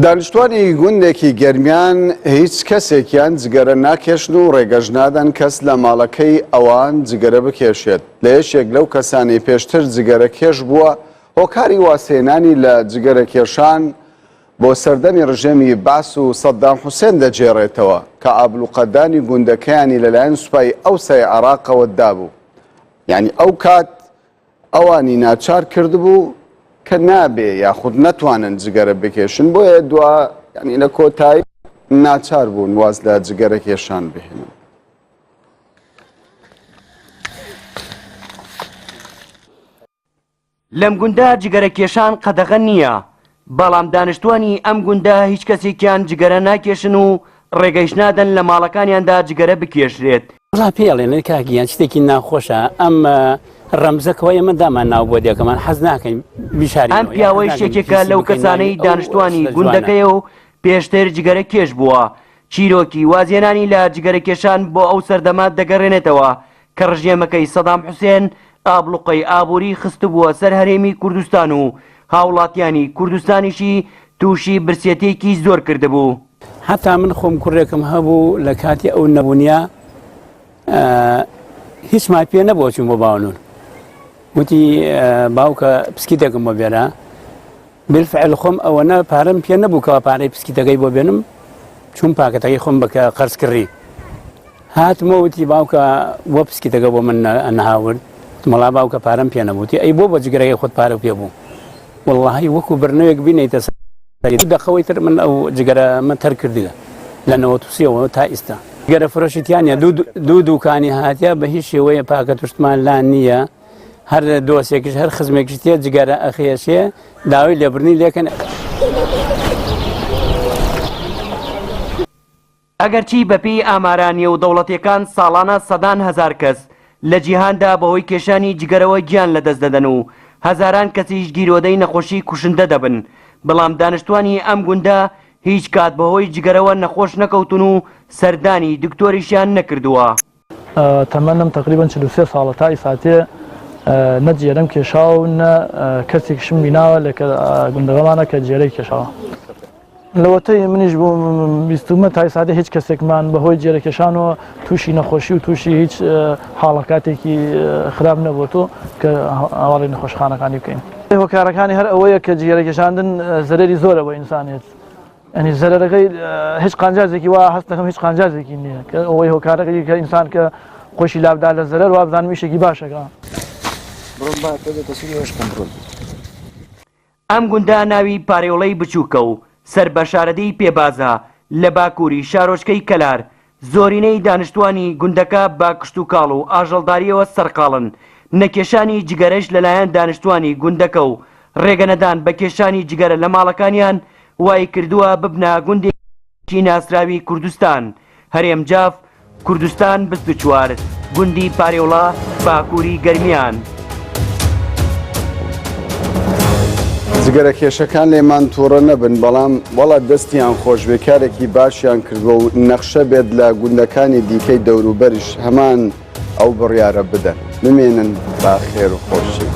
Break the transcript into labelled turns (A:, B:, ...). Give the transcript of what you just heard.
A: دانیشتوانی گوندێکی گەرمیان هیچ کەسێکیان جگەرە ناکێشن و ڕێگەش نادەن کەس لە ماڵەکەی ئەوان جگەرە بکێشێت. لە یەکێک لەو کەسانەی پێشتر جگەرە کێش بووە، هۆکاری وازهێنانی لە جگەرە کێشان بۆ سەردەمی ڕژێمی بەعس و سەدام حوسێن دەگێڕێتەوە کە ئابلوقەدانی گوندەکەیانی لەلایەن سوپای ئەوسای عێراقەوە دابوو. یانی ئەو کات ئەوانی ناچار کردبوو کە نابێ یاخود نەتوانن جگەرە بکێشن بۆیە دوا یعنی لە کۆتایی ناچار بوون واز لە جگەرە کێشان بهێنن.
B: لەم گوندە جگەرە کێشان قەدەغە نییە، بەڵام دانیشتوانی ئەم گوندە هیچ کەسێکیان جگەرە ناکێشن و ڕێگەیش نادەن لە ماڵەکانیاندا جگەرە بکێشرێت.
C: وەڵا پێی ئەڵێن کاک گیان شتێکی ناخۆشە ئەم ڕەمزە کەوا ئێمە دامان ناو بۆ دێکەمان حەز ناکەین بیشارینەوە
B: ئەم
C: یان حەز
B: پیاوەیش
C: ناکەین
B: یەکێکە
C: پیسی
B: لەو
C: بکەین ناوی
B: کەسانەی
C: ئەو
B: دانیشتوانی
C: شتە جوانە.
B: گوندەکەیە و پێشتر جگەرە کێش بووە، چیرۆکی وازهێنانی لە جگەرەکێشان بۆ ئەو سەردەمە دەگەڕێنێتەوە کە ڕژێمەکەی سەدام حوسێن ئابڵوقەی ئابووری خستبووە سەر هەرێمی کوردستان و هاوڵاتیانی کوردستانیشی تووشی برسێتییەکی زۆر کردبوو.
C: هەتا من خۆم کوڕێکم هەبوو لە کاتی ئەو نەبوونیا هیچمان پێ نەبووە چوون بۆ باونور وتی باوکە پسکیتێکم بۆ بێرە بالفعل خۆم ئەوەنە پارەم پێ نەبوو کەوا پارەی پسکیتەکەی بۆ بێنم چوون پاکەتەکەی خۆم بەکە قەرز کڕی هاتمەوە وتی باوکە بۆ پسکیتەکە بۆ من نەهاورد وتم وەڵا باوکە پارەم پێ نەبوو وتی ئەی بۆ بە جگەرەکەی خۆت پارە پێ بوو وەڵڵاهی وەکو برنەوێک بینیتە سەری دوو دەقەوەی تر من ئەو جگەرە من تەرک کردگە لە 93ەوە تا ئیستا جگەرە فرۆشی تیانە دوو دوو دوکانی هاتیە بە هیچ شێوەیە پاکە توشتمان لا نییە هەر دۆسێکیش هەر خزمێکیش تێ جگەرە ئەخێشێ داوای لێبرنی لێکەن.
B: ئەگەرچی بەپێی ئامارە نێودەوڵەتیەکان ساڵانە سەدان هەزار کەس لە جیهاندا بەهۆی کێشانی جگەرەوە گیان لەدەست دەدەن و هەزاران کەسیش گیرۆدەی نەخۆشی کوشندە دەبن، بەڵام دانشتوانی ئەم گوندە هیچ کات بەهۆی جگەرەوە نەخۆش نەکەوتون و سەردانی دکتۆریشیان نەکردووە.
D: تەمەنم تەقریبەن 43 ساڵە تا ئیساتێ نە جێرەم کێشاوە و نە کەسێکشم بیناوە لە گوندەکەمانە کە جێرەی کێشاوە. لەوەتەی منیش بووم بیستومە تا ئیساتێ هیچ کەسێکمان بەهۆی جێرەکێشانەوە تووشی نەخۆشی و تووشی هیچ حاڵەکاتێکی خراپ نەبووەوە کە هەواڵی نەخۆشخانەکانی بکەین. هۆکارەکانی هەر ئەوەیە کە جگەرەکێشاندن زەرەری زۆرە بۆ ئینسانێت. ینی زەرەرەکەی هیچ قانجازێکی وا هەست دەکەم هیچ قانجازێکی نییە کە ئەوەی هۆکارەکەی کە ئینسان کە خۆشی لابدا لە زەرەر وابزانم ئیشێکی باشەکە.
E: بڕۆن با تۆزێ تەسویری ئەوەش بکەم بڕۆن.
B: ئەم گوندە ناوی پارێوڵەی بچووکە و سەر بە شارەدێی پێبازە لە باکووری شارۆچکەی کەلار، زۆرینەی دانشتووانی گوندەکە بە کشتوکاڵ و ئاژەڵدارییەوە سەرقاڵن، نەکێشانی جگەرەش لەلایەن دانشتووانی گوندەکە و ڕێگەنەدان بە کێشانی جگەرە لە ماڵەکانیان وایکردووە ببنە گوندێکی ناسراوی کوردستان. هەرێم جاف، کوردستان 24، گوندی پارێوڵە، باکووری گەرمیان.
A: جگەرە کێشەکان لێمان توڕە نەبن بەڵام وەڵا دەستیان خۆشبێ کارێکی باشیان کردووە و نەخشە بێت لە گوندەکانی دیکەی دەوروبەریش هەمان ئەو بڕیارە بدەن بمێنن با خێر و خۆشی.